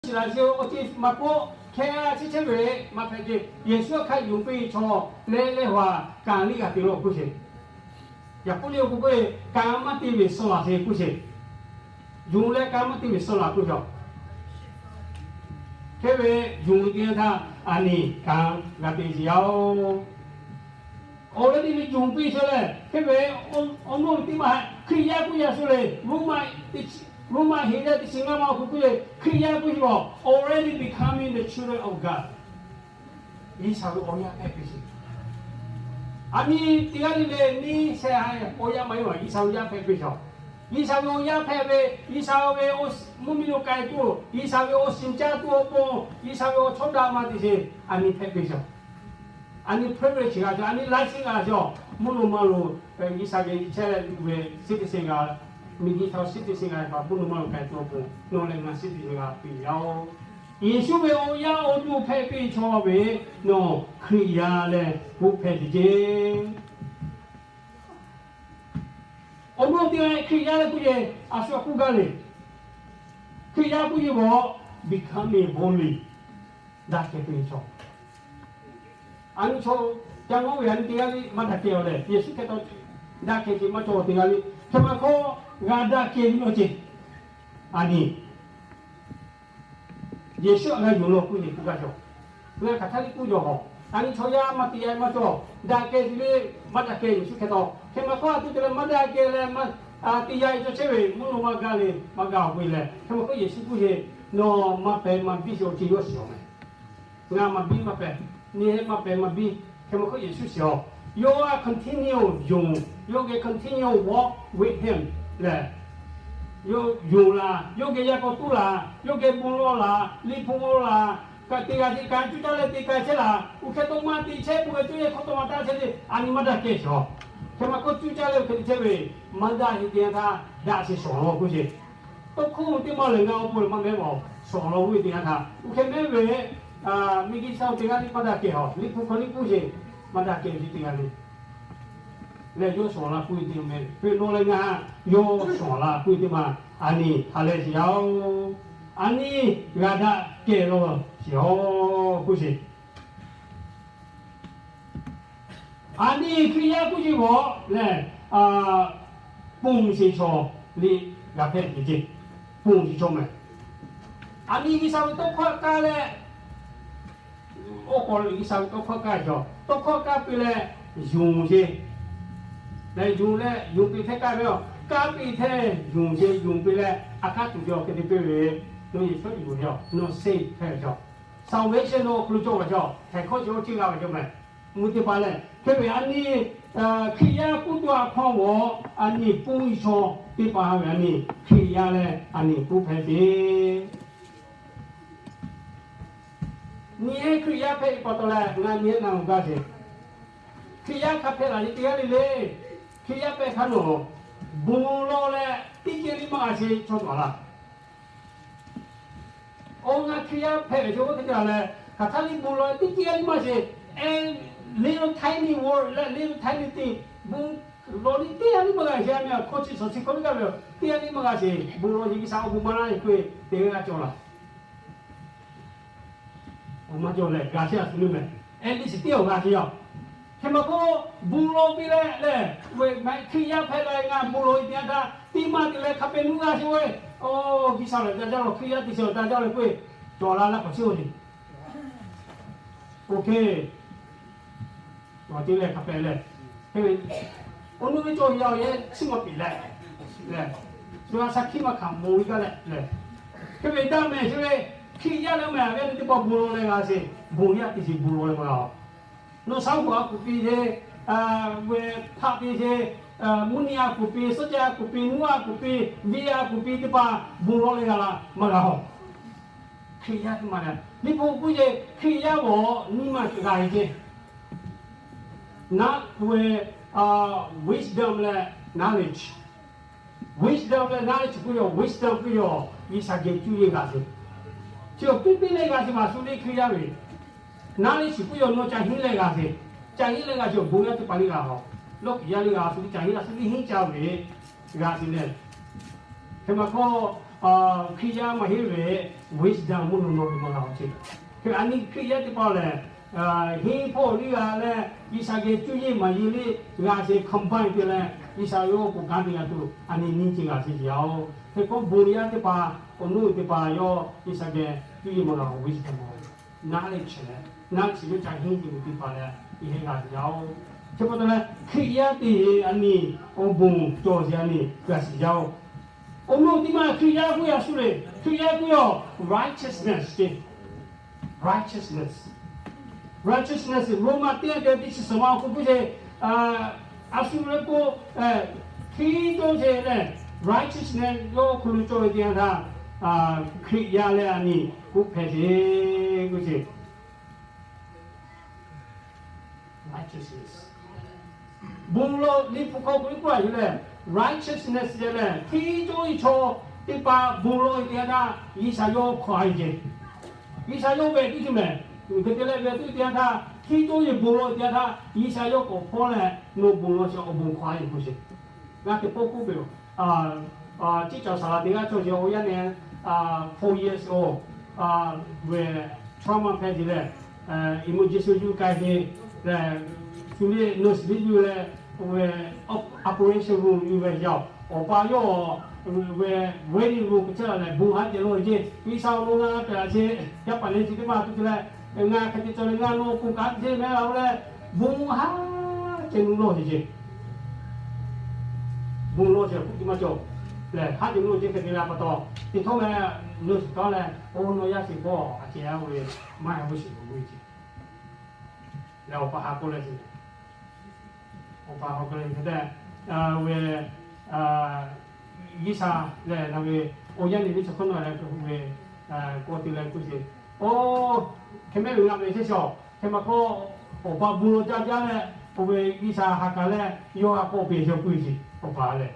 shiˍ laꞈ shiˍ awˬ ceuˬ maˇ k'oˆ, hkeh chi chehˇ ve maˇ hpehꞈ ce. Yeˍsuˆ htaꞈ hk'a yonˍ piˇ ve chaw leh leh haꞈ kanˍ liˇ g'a te law k'oˆ sheˍ. Yaꞈ k'oˆ le k'oˆ k'o, kanˍ maˇ te ve suh laˬ sheˍ k'oˆ sheˍ. Yonˍ leh kanˍ maˇ te ve suh laˬ k'oˆ sheˍ. Hk'e ve yonˍ ve teˇ yanˇ htaˇ, a nyi kanˍ g'a te sheˍ yaˇ-oˬ. Awˬ leh teˇ ve yonˍ piˇ sheˍ leh, hk'e ve awˬ nawˇ ve teˇ maˬ Hkriꞈ yaˇ k'oˆ yaˇ shu le, Roˉmaꞈ, Roˉmaꞈ heˍ leh teˇ chi ngaˇ ma awˬ hk'aw k'oˆ ve, Hkriꞈ yaˇ k'oˆ sheˍ awˬ, already becoming the children of God. G'uiˬsha ve awˬ yaˇ hpehꞈ piˇ sheˍ. A nyi teˇ g'aˇ le le nyi shehˍ haiˬ awˬ yaˇ maˇ heˆ, G'uiˬsha ve yaˇ hpehꞈ piˇ sheˍ. G'uiˬsha ve awˬ yaˇ hpehꞈ ve, G'uiˬsha ve mvuhˇmiˬ lo k'ai tuˬ, G'uiˬsha ve awˬ shiˍ caˇ tuˬ awˬ pon, G'uiˬsha ve awˬ chawˇ daꞈ ma te sheˍ. A nyi hpehꞈ piˇ sheˍ. A nyi privilege g'a sheˍ, a nyi license g'a sheˍ, mvuhˇ naw ma lo G'uiˬsha ve chehˇ ve citizen g'a, miˬguiˬ htaꞈ citizen g'a pa mvuhˇ naw ma lo k'ai tuˬ awˬ pon nawˬ leh ngaˬ citizen g'a piˇ yaˇ-oˬ. Yeˍsuˆ ve awˬ yaˇ awˬ duˬ hpehꞈ piˇ chaw ve nawˬ Hkriꞈ yaˇ leh k'oˆ hpehꞈ te ce. Awˬ duˬ teˇ g'aˇ Hkriꞈ yaˇ leh k'oˆ ce, a shu a k'oˆ gaˇ le. Hkriꞈ yaˇ k'oˆ ce g'awˬ, becoming holy, daꞈ kehˬ piˇ ve chaw. A nyi chaw, ca ngawˉ ve a nyi teˇ g'aˇ le maˇ daꞈ kehˬ-oˬ lehˬ, Yeˍsuˆ hk'e taw daꞈ kehˬ ce maˇ cawˬ teˇ g'aˇ le. Hk'e maˇ hk'awˇ g'a daꞈ kehˬ ve nawˬ ce. A nyi Yeˍsuˆ a g'a yonˍ law k'oˆ ve k'oˆ gaˇ cawˬ. Ngaˬ hk'aˬ htaˇ le k'oˆ cawˬ hawˬ. A nyi chaw yaˇ maˇ te yaˇ maˇ cawˬ. Daꞈ kehˬ ce le, maˇ daꞈ kehˬ Yeˍsuˆ hk'e taw. Hk'e maˇ hk'awˇ a tuˬ te leh maˇ daꞈ kehˬ leh, te yaˇ ve cawˬ chehˇ ve mvuhˇ naw ma gaˇ le maˇ gaˇ-oˬ k'oˆ ve lehˬ, hk'e maˇ hk'awˇ Yeˍsuˆ k'oˆ ve, nawˬ maˇ pehˍ maˇ biˇ sheˍ awˬ ceuˬ yawˇ shiˍ-oˬ meh. Ngaˬ maˇ biˇ maˇ pehˍ, nyi heˆ maˇ pehˍ maˇ biˇ, hk'e maˇ hk'awˇ Yeˍsuˆ shiˍ-oˬ. Yawˇ a continue yonˍ, yawˇ geh continue walk with him lehˬ, yawˇ yonˍ laˬ, yawˇ geh yaˇ k'aw tuˉ laˬ, yawˇ geh bon lawˬ laˬ, liꞈ hpu g'aw laˬ, kaꞈ te g'a te k'ai, cuˇ caˇ leh te k'ai chehˇ laˬ. Oˇ hk'e taw maˇ te chehˇ peuˬ ve cuˇ yehˬ hk'aw taw maˇ taˇ chehˇ le, a nyi maˇ daꞈ kehˬ shiˍ-oˬ. Hk'e maˇ hk'awˇ cuˇ caˇ leh oˇ hk'e te chehˇ ve maˇ daꞈ ve teˇ yanˇ htaˇ daꞈ sheˍ shawˍ law k'oˆ sheˍ. Tawˇ hkawˇ teˇ maˇ lehˬ ngaˬ awˬ pon maˇ mehˉ-oˬ, shawˍ law k'oˆ ve teˇ yanˇ htaˇ oˇ hk'e mehˉ ve, miˬguiˬ sha teˇ g'aˇ le maˇ daꞈ kehˬ-oˬ, liꞈ hpu hk'aw liꞈ hpu sheˍ, maˇ daꞈ kehˬ ve teˇ g'aˇ le lehˬ yawˇ shawˍ la k'oˆ ve teˇ maˇ meh, hk'e nawˬ leh ngaˬ yawˇ shawˍ la k'oˆ ve teˇ maˇ, a nyi ha lehˬ shiˍ yaˇ-oˬ. A nyi g'a daꞈ kehˬ law shiˍ-oˬ k'oˆ sheˍ. A nyi Hkriꞈ yaˇ k'oˆ ce g'awˬ lehˬ, ponˬ sheˍ chaw le g'a hpehꞈ ve ce. Ponˬ sheˍ chaw meh. A nyi G'uiˬsha ve tawˇ hkawˇ kaˇ leh, oˇ k'aw G'uiˬsha ve tawˇ hkawˇ kaˇ cawˬ, tawˇ hkawˇ kaˇ piˇ leh yonˍ ce. Leh yonˍ leh yonˍ piˇ hk'e kaˇ ve, kaˇ piˇ hk'e yonˍ ce, yonˍ piˇ leh a kaˉ tuˬ ve awˬ hk'e te piˇ ve, nawˬ Yeˍsuˆ yonˍ ve, nawˬ se hpehꞈ ve cawˬ. Salvation awˬ hk'aw lo cawˬ ve cawˬ, htaiˍ hkawˇ chi oˇ ceuˬ g'a ve cawˬ meh. Mvuhˇ teˇ hpaˍ lehˬ, hk'e ve a nyi Hkriꞈ yaˇ k'oˆ tuˬ a hkawˇ g'awˬ, a nyi ponˬ chaw teˇ hpaˍ ve a nyi Hkriꞈ yaˇ leh a nyi k'oˆ hpehꞈ ve. Nyi heˆ Hkriꞈ yaˇ hpehꞈ ve pa taw leh ngaˬ nyi heˆ na awˬ gaˇ sheˍ. Hkriꞈ yaˇ hk'a hpehꞈ laˬ ve teˇ g'aˇ le le. Hkriꞈ yaˇ hpehꞈ hk'a nawˬ, bon lawˬ leh teˇ ceuˬ le maˇ g'a sheˍ chaw taw laˇ. Awˬ, ngaˬ Hkriꞈ yaˇ hpehꞈ ve chaw oˇ hk'e te leh, hk'aˬ htaˇ le bon lawˬ teˇ ceuˬ le maˇ sheˍ. Little tiny word leh little tiny thing, bon lawˬ le teˇ g'aˇ le maˇ g'a sheˍ. A meh hkawˇ chi shawˍ chi hkawˇ le gaˇ ve, teˇ g'aˇ le maˇ g'a sheˍ. Bon lawˬ Yeˍsuˆ G'uiˬsha awˬ bon maˇ laˇ ve k'oˆ ve, te g'a cawˬ laˇ. Awˬ maˇ cawˬ lehˬ, g'a chehˇ a shu le meh. At least teˇ awˬ g'a chehˇ yaˇ. Hk'e maˇ k'oˆ, bon lawˬ piˇ leh lehˬ, ve maˇ Hkriꞈ yaˇ hpehꞈ la ngaˬ bon lawˬ ve teˇ yanˇ htaˇ, teˇ maˇ te leh hk'a pehꞈ nuˇ g'a sheˍ ve, awˬ, G'uiˬsha lehˬ ca jaˇ lawˬ, Hkriꞈ yaˇ teˇ chi lawˬ ca jaˇ lawˬ k'oˆ ve, cawˬ la laˇ k'awꞈ chiˇ-oˬ le. Okay. Awˬ te leh hk'a pehꞈ leh, hk'e ve, awˬ nu ve cawˬ yaˇ awˬ yehˬ chiˇ maˇ piˍ leh, lehˬ, shu g'a shaˍ hkiˇ maˇ hkanˍ mawˬ ve gaˇ leh lehˬ, hk'e ve daꞈ meh chi ve, Hkriꞈ yaˇ leh meh a ve teˇ pawˆ bon lawˬ leh g'a sheˍ, bon yaˇ teˇ chi bon lawˬ leh maˇ g'a-oˬ. Nawˬ shaˉ hoꞈ a kuˬ piˇ sheˍ, ve hpaˆ piˇ sheˍ, mvuhˇ nyi a kuˬ piˇ, suhˉ ceh a kuˬ piˇ, nuˇ a kuˬ piˇ, venˇ a kuˬ piˇ teˇ hpaˍ bon lawˬ leh g'a laˇ maˇ g'a-oˬ. Hkriꞈ yaˇ teˇ maˇ lehˬ, liꞈ hpu k'oˆ ce, Hkriꞈ yaˇ g'awˬ nyiˇ maˬ g'a ve ce. Naˉ ve, wisdom leh knowledge. Wisdom leh knowledge k'oˆ yaˬ, wisdom k'oˆ yaˬ, G'uiˬsha geh cuˇ ve g'a sheˍ. Chi awˬ piˇ piˇ leh g'a sheˍ maˇ shu le Hkriꞈ yaˇ ve. Knowledge k'oˆ yaˬ nawˬ ca hiˉ leh g'a sheˍ. Ca hiˉ leh g'a sheˍ, awˬ bon yaˇ teˇ hpaˍ le g'a-oˬ. Lawˇ kiˬ yaˇ le g'a shu le ca hiˉ la shu le hiˉ ca ve g'a sheˍ leh. Hk'e maˇ k'oˆ, Hkriꞈ yaˇ maˇ heˆ ve, wisdom mvuhˇ naw naw ve maˇ g'a awˬ ceˇ. Hk'e a nyi Hkriꞈ yaˇ teˇ hpaˍ lehˬ, henˇ hpawˇ liˇ g'a leh, G'uiˬsha geh cuˇ yiˇ maˍ yiˇ liˇ g'a sheˍ combine te leh, G'uiˬsha yawˇ k'oˍ kanˉ te g'a tuˬ a nyi nyiˇ ceuˬ g'a sheˍ yaˇ oˬ. Hk'e k'o bon yaˇ teˇ hpaˍ, awˬ nuˇ teˇ hpaˍ yawˇ G'uiˬsha geh cuˇ yiˇ maˇ g'a awˬ wisdom, knowledge leh, knowledge yawˇ ca henˇ te ve teˇ hpaˍ leh, i heˆ g'a sheˍ yaˇ oˬ. Chi pa taw leh Hkriꞈ yaˇ teˇ a nyi awˬ bon cawˬ sheˍ a nyi g'a sheˍ yaˇ oˬ. Awˬ moˍ teˇ maˇ Hkriꞈ yaˇ k'oˆ yaˇ shu le. Hkriꞈ yaˇ k'oˆ yaˇ righteousness ceˇ. Righteousness, righteousness Roˉmaꞈ teˇ g'aˇ teˇ chi suhˍ ma awˬ hk'aw k'oˆ ce, a shu leh k'o, hteˇ cawˇ ce leh, righteousness yawˇ hk'aw lo cawˬ ve teˇ yanˇ htaˇ, Hkriꞈ yaˇ leh a nyi k'oˆ hpehꞈ ce k'oˆ ce. Righteousness, bon lawˬ, Liꞈ hpu hk'aw k'oˆ ve k'oˆ a yoˬ lehˬ, righteousness lehˬ, hteˇ cawˇ ve chaw teˇ hpaˍ bon lawˬ ve teˇ yanˇ htaˇ G'uiˬsha yawˇ hk'aw a ve ce. G'uiˬsha yawˇ ve teˇ ceuˬ mehˍ, hk'e te leh ve teˇ yanˇ htaˇ hteˇ cawˇ ve bon lawˬ ve teˇ yanˇ htaˇ G'uiˬsha yawˇ k'awꞈ hpawˇ leh, nawˬ bon lawˬ sheˍ, awˬ bon hk'aw a ve k'oˆ ce. Ngaˬ teˇ pawˆ k'oˆ ve yoˬ. Ciˉ caˍ saˍ laˍ teˇ g'aˇ cawˬ ce, awˬ yanˇ nehˬ four years old, ve trauma hpehꞈ ce leh, emergency yuˬ k'ai ce leh, shu le nurse liˇ yuˬ leh, ve operation room yuˬ ve yaˇ, awˬ pa yawˇ ve waiting room hk'e chehˇ la leh bon haˉ ceh lawˬ ve ce. G'uiˬsha awˬ lawn ngaˬ pehˬ la ce, yaˇ paˍ lehˬ chi teˇ maˇ tuˬ te leh, ngaˬ hk'e te cawˬ leh ngaˬ nawˬ k'oˍ kanˉ te mehˍ la-o leh, bon haˉ ceh nu lawˬ ve ce. Bon lawˬ sheˍ k'oˆ ce maˇ cawˬ lehˬ, haˉ ceh nu lawˬ ce hk'e te leh pa taw, teˇ htawˇ leh nurse tawˇ leh, oˇ nawˬ yaˇ sheˍ hpawˇ a ceh a ve maˇ heˆ ve sheˍ lo ve ce. Leh awˬ pa ha k'oˆ leh ce, awˬ pa ha k'oˆ leh hk'e te ve, G'uiˬsha lehˬ na ve, awˬ yanˇ nehˬ ve chi hk'oˆ nawˬ leh k'oˆ ve, k'oˆ te leh k'oˆ ce, oˇ, hk'e mehˆ ve ngaˬ mehˍ chehˇ shawˍ. Hk'e maˇ k'oˆ, awˬ pa bon lawˬ jaˇ jaˇ leh, oˇ ve G'uiˬsha ha kaˍ leh yawˇ ha k'awꞈ peꞈ cawˬ k'oˆ ve ce, awˬ pa lehˬ.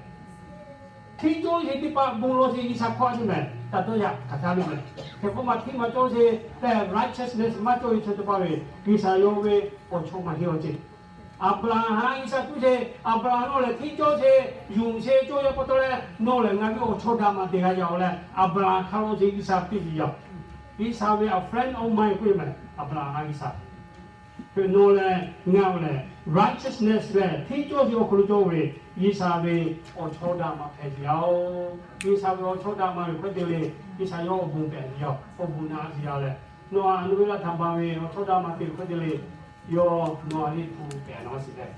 Hteˇ cawˇ ve teˇ hpaˍ bon lawˬ sheˍ G'uiˬsha hk'aw a ce mehˍ, taˍ dawˇ yaꞈ hk'aˬ htaˇ ve mehˍ. Hk'e k'oˆ maˇ hteˇ maˇ cawˇ sheˍ lehˬ, righteousness maˇ cawˇ ve chaw teˇ hpaˍ ve, G'uiˬsha yawˇ ve awˬ chawˇ maˇ heˆ awˬ ce. Aˍbraˍhanˍ G'uiˬsha k'oˆ ce, Aˍbraˍhanˍ nawˬ lehˬ hteˇ cawˇ sheˍ, yonˍ sheˍ cawˇ yaˇ pa taw leh, nawˬ lehˬ ngaˬ ve awˬ chawˇ daꞈ maˍ te g'a yaˇ-oˬ leh, Aˍbraˍhanˍ hk'a lawˬ ce G'uiˬsha piˇ ve yaˇ. G'uiˬsha ve a friend of mine k'oˆ ve mehˍ, Aˍbraˍhanˍ G'uiˬsha. Hk'e nawˬ leh ngaˬ-oˬ lehˬ righteousness lehˬ hteˇ cawˇ sheˍ awˬ hk'aw lo cawˇ ve, G'uiˬsha ve awˬ chawˇ daꞈ maˍ hpehꞈ ve yaˇ-oˬ. G'uiˬsha ve awˬ chawˇ daꞈ maˍ ve hk'e te leh, G'uiˬsha yawˇ awˬ bon pehꞈ ve yaˇ, awˬ bon naꞈ ve yaˇ lehˬ, nawˬ a nawˬ ve laˇ htaꞈ baˬ ve awˬ chawˇ daꞈ maˍ te ve hk'e te leh, yawˇ nawˬ a liˇ hpu pehꞈ nawˬ shiˍ leh,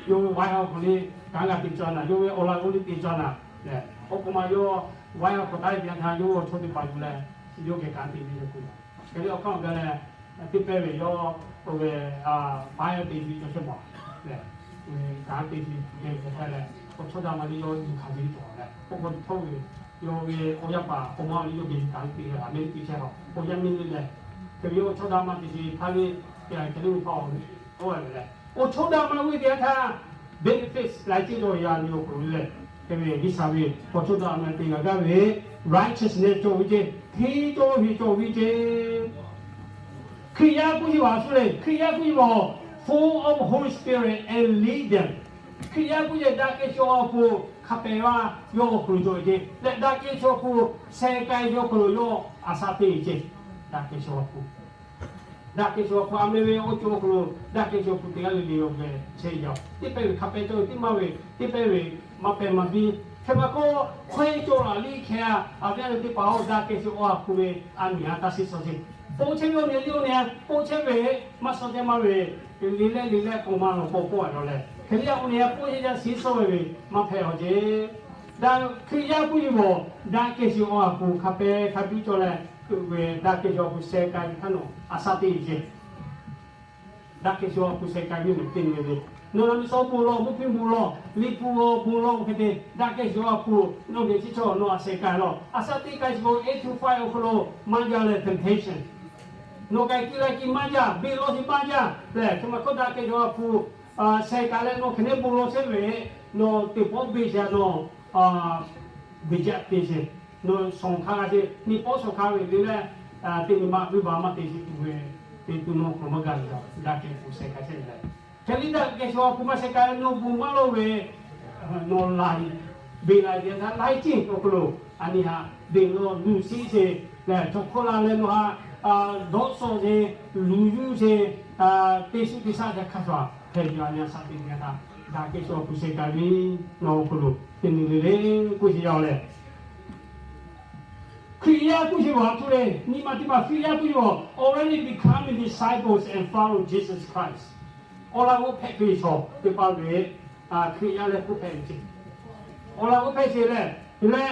yawˇ ve waiˉ awˬ hk'aw liˇ kanˉ g'a te cawˇ naˍ, yawˇ ve awˬ laꞈ g'awˇ liˇ te cawˇ naˍ lehˬ, oˇ k'o ma yawˇ waiˉ awˬ hk'aw taˍ ve teˇ yanˇ htaˇ yawˇ ve awˬ chawˇ teˇ hpaˍ yuˬ leh, yawˇ geh kanˉ te ve yoˬ k'o, hk'e leh awˬ hk'aˇ gaˬ leh, teˇ pehˇ ve yawˇ oˇ ve maˇ yaˇ te ve cawˇ chehˇ mawˬ lehˬ, kanˉ te ve geh hpehꞈ leh, awˬ chawˇ daꞈ maˍ liˇ yawˇ yuˬ hkanˍ ve cawˬ leh, oˇ k'o htawˇ ve yawˇ ve awˬ yaˇ paˍ awˬ ma liˇ yawˇ geh kanˉ te ve a mehˍ liˇ te chehˇ a, awˬ yaˇ miˇ liˇ lehˬ, hk'e ve yawˇ awˬ chawˇ daꞈ maˍ teˇ shiˍ hpaˇ liˇ, hk'e liˇ ve hpaˇ oˬ ve lehˬ, awˬ chawˇ daꞈ maˍ ve teˇ yanˇ htaˇ benefits laiˉ ceuˬ cawˬ yaˇ ve awˬ hk'aw lo lehˬ, hk'e ve G'uiˬsha ve awˬ chawˇ daꞈ maˍ te g'a gaˇ ve righteousness cawˬ ve ce, hteˇ cawˇ ve cawˬ ve ce. Hkriꞈ yaˇ k'oˆ ve a shu lehˬ, Hkriꞈ yaˇ k'oˆ ve a, full of Holy Spirit and lead them. Hkriꞈ yaˇ k'oˆ ve daꞈ kehˬ chaw awˬ hk'aw lo hk'a pehꞈ la, yawˇ awˬ hk'aw lo cawˬ ve ce leh, daꞈ kehˬ chaw awˬ hk'aw lo sheh k'ai ve awˬ hk'aw lo yawˇ a shaꞈ teꞈ ve ce. Daꞈ kehˬ chaw awˬ hk'aw lo daꞈ kehˬ chaw awˬ hk'aw lo a mehˍ ve awˬ ceuˬ awˬ hk'aw lo daꞈ kehˬ chaw awˬ hk'aw lo te g'a le le ve chehˇ yaˇ. Teˇ pehˇ ve hk'a pehꞈ cawˇ ve teˇ maˇ ve, teˇ pehˇ ve maˇ pehˇ maˇ biˇ. Hk'e maˇ k'oˆ, hkawehˇ cawˬ laˬ liˇ hkeh a, a viˉ a nyi teˇ hpaˍ-oˬ, daꞈ kehˬ chaw awˬ hk'aw lo ve a miˬ a taˇ shiˍ suh ce. Poˆ chehˇ ve awˬ nehˬ liˇ awˬ nehˬ poˆ chehˇ ve, maˇ suh ceh maˇ ve, liꞈ leh liꞈ leh k'awꞈ ma lawˬ k'awꞈ k'oˆ a yaw leh, hk'e liˇ awˬ nehˬ poˆ chehˇ yaˇ shiˍ suh ve ve maˇ hpehꞈ awˬ ce. Daꞈ Hkriꞈ yaˇ k'oˆ ve a, daꞈ kehˬ chaw awˬ hk'aw lo hk'a pehꞈ hk'a biˇ cawˬ leh, ve daꞈ kehˬ chaw awˬ hk'aw lo sheh k'ai ve htaˇ nawˬ a shaꞈ teꞈ ce. Daꞈ kehˬ chaw awˬ hk'aw lo sheh k'ai ve mehˍ teˇ nyi ve, nawˬ laꞈ miˍ sawˉ bon lawˬ, mvuhˇ hpiˇ bon lawˬ, liꞈ hpu awˬ bon lawˬ hk'e te, daꞈ kehˬ chaw awˬ hk'aw lo nawˬ geh chi chaw nawˬ a sheh k'ai lawˬ, a shaꞈ teꞈ k'ai chi k'o eight to five awˬ hk'aw lo maˇ jaˇ leh temptation. Nawˬ k'ai ki la ki maˇ jaˇ, beˬ lawˬ chi maˇ jaˇ lehˬ, hk'e maˇ k'oˆ daꞈ kehˬ chaw awˬ hk'aw lo sheh k'ai leh nawˬ hk'e neˇ bon lawˬ chehˇ ve, nawˬ teˇ pawˆ beˬ sheˍ nawˬ beˬ jaˇ te sheˍ, nawˬ shawˍ hk'a g'a sheˍ, nyi pawˆ shawˍ hk'a ve le leh, teˇ nyi ma venˇbaˆ maˇ te sheˍ tuˬ ve, te tuˬ nawˬ hk'aw lo maˇ gaˬ ve daꞈ kehˬ chaw awˬ hk'aw lo sheh k'ai chehˇ ve lehˬ, hk'e liˇ daꞈ kehˬ chaw awˬ hk'aw lo maˇ sheh k'ai leh nawˬ bon maˇ lawˬ ve, nawˬ laˬ Beˬ la ve htaˇ laiˉ ceuˬ awˬ hk'aw lo, a nyi haꞈ beˬ lo luˬ shiˆ sheˍ lehˬ, chaw hkawˇ la leh nawˬ haꞈ dawˇ shawˍ sheˍ, luˬ yuˬ sheˍ, teˇ shuˆ teˇ shaˆ hk'a shuˍ hpehꞈ ve a nyi a shaꞈ teꞈ ve htaꞈ daꞈ kehˬ shu awˬ hpu sheh k'ai ve, nawˬ awˬ hk'aw lo teˇ nyi le le k'oˆ sheˍ yaˇ-oˬ lehˬ, Hkriꞈ yaˇ k'oˆ sheˍ ve awˬ hk'aw lo nyi ma teˇ hpaˍ Hkriꞈ yaˇ k'oˆ sheˍ ve already becoming disciples and follow Jesus Christ. Awˬ laꞈ g'awˇ hpehꞈ ve chaw teˇ hpaˍ ve Hkriꞈ yaˇ leh k'oˆ hpehꞈ ve ce. Awˬ laꞈ g'awˇ hpehꞈ sheˍ lehˬ, leh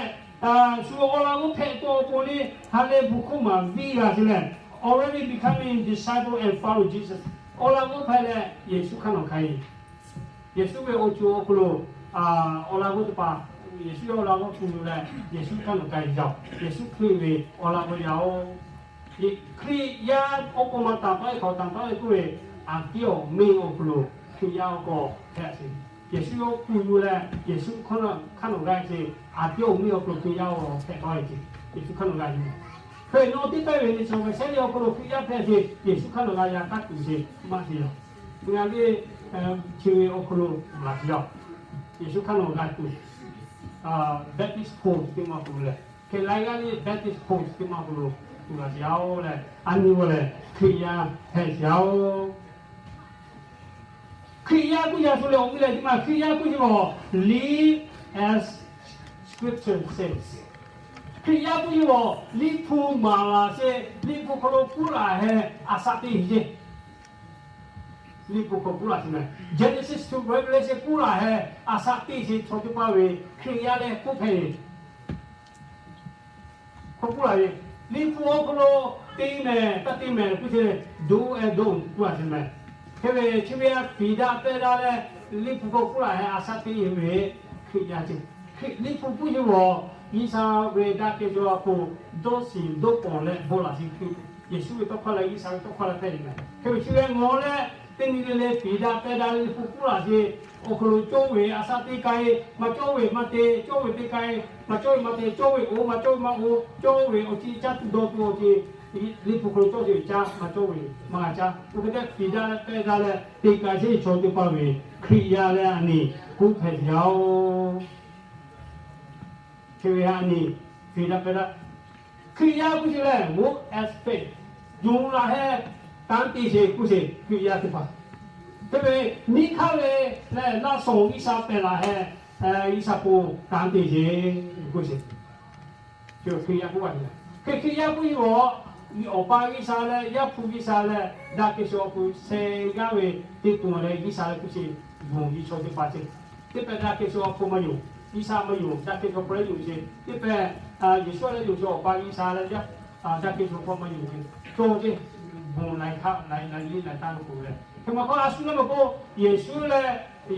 shu awˬ laꞈ g'awˇ hpehꞈ tuˬ awˬ pon le, ha lehˬ bon hkawˇ maˍ viˇ g'a sheˍ lehˬ, already becoming disciple and follow Jesus. Awˬ laꞈ g'awˇ hpehꞈ leh Yeˍsuˆ hk'aˇ nawˬ k'ai Yeˍsuˆ ve awˬ ceuˬ awˬ hk'aw lo awˬ laꞈ g'awˇ teˇ hpaˍ, Yeˍsuˆ ve awˬ laꞈ g'awˇ tuˬ yoˬ leh, Yeˍsuˆ hk'aˇ nawˬ k'ai yaˇ-oˬ. Yeˍsuˆ Hkriꞈ ve awˬ laꞈ g'awˇ yaˇ-oˬ. Hkriꞈ yaˇ awˬ k'aw ma taˍ taˉ ve hk'aw taˍ taˉ ve k'oˆ ve, aˬ tiˉ awˬ miˇ awˬ hk'aw lo Hkriꞈ yaˇ awˬ k'aw hpehꞈ sheˍ. Yeˍsuˆ awˬ tuˬ yoˬ leh, Yeˍsuˆ hk'aˇ nawˬ g'a sheˍ, aˬ tiˉ awˬ miˇ awˬ hk'aw lo Hkriꞈ yaˇ awˬ hpehꞈ taˉ ve ce. Yeˍsuˆ hk'aˇ nawˬ g'a yoˬ. Hk'e nawˬ teˇ pehˇ ve nyi chaw ve shehˉ le awˬ hk'aw lo Hkriꞈ yaˇ hpehꞈ sheˍ, Yeˍsuˆ hk'aˇ nawˬ g'a yaˇ taˇ tuˬ sheˍ maˇ sheˍ yaˇ. Ngaˬ ve chi ve awˬ hk'aw lo maˇ sheˍ yaˇ. Yeˍsuˆ hk'aˇ nawˬ g'a tuˬ Baptist Church teˇ maˇ awˬ hk'aw lo lehˬ, hk'e laiˉ g'aˇ le Baptist Church teˇ maˇ awˬ hk'aw lo tuˬ g'a sheˍ yaˇ-oˬ leh, a nyi g'aw lehˬ Hkriꞈ yaˇ hpehꞈ sheˍ yaˇ-oˬ. Hkriꞈ yaˇ k'oˆ yaˇ shu leh awˬ miˇ leh teˇ maˇ Hkriꞈ yaˇ k'oˆ sheˍ ve, live as Scripture says. Hkriꞈ yaˇ k'oˆ sheˍ ve, Liꞈ hpu maˍ laˬ sheˍ, Liꞈ hpu hk'aw lo kuˉ laˬ heh a shaꞈ teꞈ sheˍ. Liꞈ hpu hk'aw kuˉ laˬ sheˍ meh, Genesis to Revelation kuˉ laˬ heh a shaꞈ teꞈ sheˍ chaw teˇ hpaˍ ve Hkriꞈ yaˇ leh k'oˆ hpehꞈ ve Hk'aw kuˉ laˬ ve, Liꞈ hpu awˬ hk'aw lo te mehˍ taˇ te mehˍ k'oˆ sheˍ, do and don't kuˉ laˬ sheˍ meh. Hk'e ve chi ve a fiˍ daꞈ pehˇ daꞈ leh, Liꞈ hpu hk'aw kuˉ laˬ heh a shaꞈ teꞈ ve Hkriꞈ yaˇ ce. Liꞈ hpu k'oˆ sheˍ ve, G'uiˬsha ve daꞈ kehˬ ve awˬ hk'aw dawˇ shiˍ dawˇ pawnˍ leh bon laˬ sheˍ Hkriꞈ, Yeˍsuˆ ve tawˇ hkawˇ leh G'uiˬsha ve tawˇ hkawˇ leh hpehꞈ ve meh. Hk'e ve chi ve ngawˬ leh teˇ nyi le le fiˍ daꞈ pehˇ daꞈ Liꞈ hpu kuˉ laˬ sheˍ. Awˬ hk'aw lo cawˇ ve a shaꞈ teꞈ k'ai, maˇ cawˇ ve maˇ te, cawˇ ve teꞈ k'ai, maˇ cawˇ ve maˇ te, cawˇ ve oˇ maˇ cawˇ ve maˇ oˇ, cawˇ ve awˬ ceuˬ caˇ tuˬ dawˇ tuˬ awˬ ceuˬ, Liꞈ hpu hk'aw lo cawˇ sheˍ ve caˇ, maˇ cawˇ ve maˇ caˇ. Oˇ hk'e te fiˍ daꞈ pehˇ daꞈ leh teꞈ k'ai sheˍ chaw teˇ hpaˍ ve Hkriꞈ yaˇ leh a nyi k'oˆ hpehꞈ yaˇ-oˬ. Hk'e ve a nyi fiˍ daꞈ pehˇ daꞈ Hkriꞈ yaˇ k'oˆ sheˍ lehˬ, walk as faith, yonˍ laˬ heh kanˉ te sheˍ k'oˆ sheˍ Hkriꞈ yaˇ teˇ hpaˍ. Hk'e ve miˇ hk'aˇ ve lehˬ, laˇ shawˍ G'uiˬsha pehˬ laˬ heh, G'uiˬsha k'o kanˉ te sheˍ k'oˆ sheˍ. Hkriꞈ yaˇ k'oˆ ve, hk'e Hkriꞈ yaˇ k'oˆ ve, awˬ pa G'uiˬsha leh Yaˇ hpu G'uiˬsha leh daꞈ kehˬ shu awˬ hk'aw sheh g'aˇ ve teˇ to leh G'uiˬsha leh k'oˆ sheˍ, yonˍ ve chaw teˇ hpaˍ sheˍ. Teˇ pehˍ daꞈ kehˬ shu awˬ hk'aw maˇ yonˍ, G'uiˬsha maˇ yonˍ, daꞈ kehˬ shu awˬ hk'aw leh yonˍ sheˍ. Teˇ pehˍ Yeˍsuˆ leh yonˍ sheˍ, awˬ pa G'uiˬsha leh daꞈ kehˬ shu awˬ hk'aw maˇ yonˍ ve, cawˇ ceˇ, bon laiˬ hk'aˆ laiˬ laiˬ liˇ laiˬ taˇ lo k'oˆ ve. Hk'e maˇ k'oˆ, a shu leh maˇ k'oˆ, Yeˍsuˆ leh,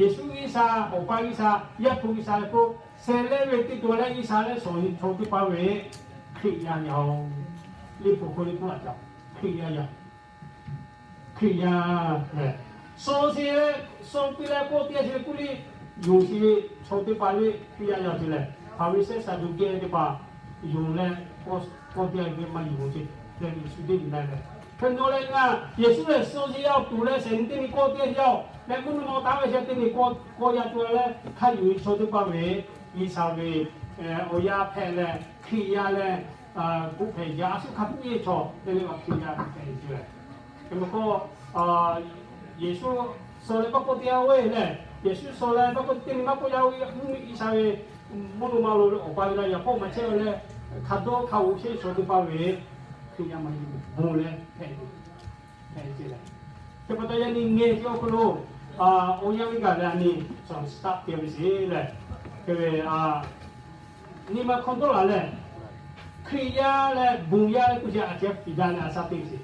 Yeˍsuˆ G'uiˬsha, awˬ pa G'uiˬsha, Yaˇ hpu G'uiˬsha leh k'oˆ, sheh leh ve teˇ to leh G'uiˬsha leh shawˍ nyi chaw teˇ hpaˍ ve Hkriꞈ yaˇ yaˇ-oˬ. Liꞈ hpu hk'aw le k'oˆ laꞈ ca, Hkriꞈ yaˇ yaˇ Hkriꞈ yaˇ lehˬ, shaw sheˍ leh, shaw piˇ leh kawˆ teˇ g'aˇ sheˍ leh k'oˆ le, yonˍ sheˍ ve chaw teˇ hpaˍ le Hkriꞈ yaˇ yaˇ sheˍ lehˬ, Hpaˍriˍsehˇ Saˍduˆkehˇ teˇ hpaˍ yonˍ leh kawˆ teˇ g'aˇ ve maˇ yonˍ ve ce. Leh Yeˍsuˆ teˇ nyi na leh, hk'e nawˬ leh ngaˬ Yeˍsuˆ lehˬ shaw sheˍ yaˇ tuˬ leh shehˍ nyi teˇ nyi kawˆ teˇ g'aˇ yaˇ-oˬ leh, mvuhˇ naw ma taˍ ve shehˍ teˇ nyi kawˆ kawˆ yaˇ tuˬ leh hk'a yonˍ ve chaw teˇ hpaˍ ve G'uiˬsha ve awˬ yaˇ hpehꞈ leh Hkriꞈ yaˇ leh k'oˆ hpehꞈ yaˇ, a shu hk'a puˆ ve chaw teˇ le a Hkriꞈ yaˇ hpehꞈ ve ce leh, hk'e maˇ k'oˆ, Yeˍsuˆ shaw leh maˇ kawˆ teˇ g'aˇ ve lehˬ, Yeˍsuˆ shaw leh maˇ kawˆ teˇ nyi maˇ k'oˆ yaˇ ve, mvuhˇmiˬ G'uiˬsha ve mvuhˇ naw ma lo ve awˬ pa ve la yaꞈ hpawˇ maˇ chehˇ ve leh, hk'a dawˇ hk'a g'oꞈ chehˇ chaw teˇ hpaˍ ve Hkriꞈ yaˇ maˇ yonˍ bon leh hpehꞈ ve hpehꞈ ve ce leh, hk'e pa taw yaˇ nyi ngeh ve awˬ hk'aw lo awˬ yanˇ ve gaˬ leh a nyi shaˍ taˆ te ve sheˍ leh, hk'e ve nyi ma hk'aw dawˇ laˬ leh, Hkriꞈ yaˇ leh bon yaˇ leh k'oˆ sheˍ a ceh fiˍ daꞈ leh a shaꞈ teꞈ sheˍ.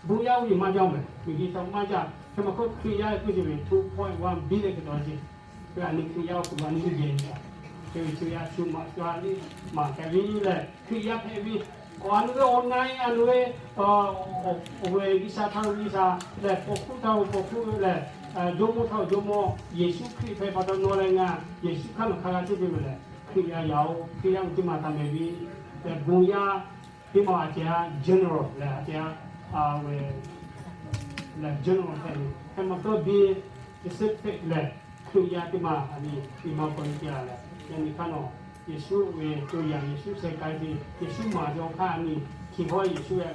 Bon yaˇ oˇ ve maˇ jaˇ mehˍ, miˬguiˬ htaꞈ maˇ jaˇ. Hk'e maˇ k'oˆ, Hkriꞈ yaˇ k'oˆ sheˍ ve two point one billion hk'e taw ce. Hk'e a nyi Hkriꞈ yaˇ awˬ hk'aw lo a nyi geh, hk'e ve chi ve a shu maꞈ shu a liˇ maˍ hpehꞈ ve lehˬ, Hkriꞈ yaˇ hpehꞈ ve, awˬ a nyi ve awˬ na-e a nyi ve awˬ ve G'uiˬsha htaˇ G'uiˬsha lehˬ, paw hkuˇ htaˇ paw hkuˇ lehˬ, jawˇmawˇ htaˇ jawˇmawˇ, Yeˍsuˆ Hkriꞈ hpehꞈ pa taw nawˬ leh ngaˬ Yeˍsuˆ hk'aˇ nawˬ hk'a g'a chehˇ ve lehˬ, Hkriꞈ yaˇ yaˇ-oˬ, Hkriꞈ yaˇ ve teˇ maˬ htaꞈ mehˍ ve lehˬ, bon yaˇ teˇ maˬ a ceh a general lehˬ a ceh a ve lehˬ general hpehꞈ ve, hk'e maˇ k'oˆ, be specific lehˬ, Hkriꞈ yaˇ teˇ maˬ a nyi nyi ma hk'aw nyi te a leh Yaꞈ nyi hk'aˇ nawˬ, Yeˍsuˆ ve co yaꞈ Yeˍsuˆ sheh k'ai ve, Yeˍsuˆ maˍ ve awˬ hk'aˇ nyi, hkiˬ hawˉ Yeˍsuˆ ve a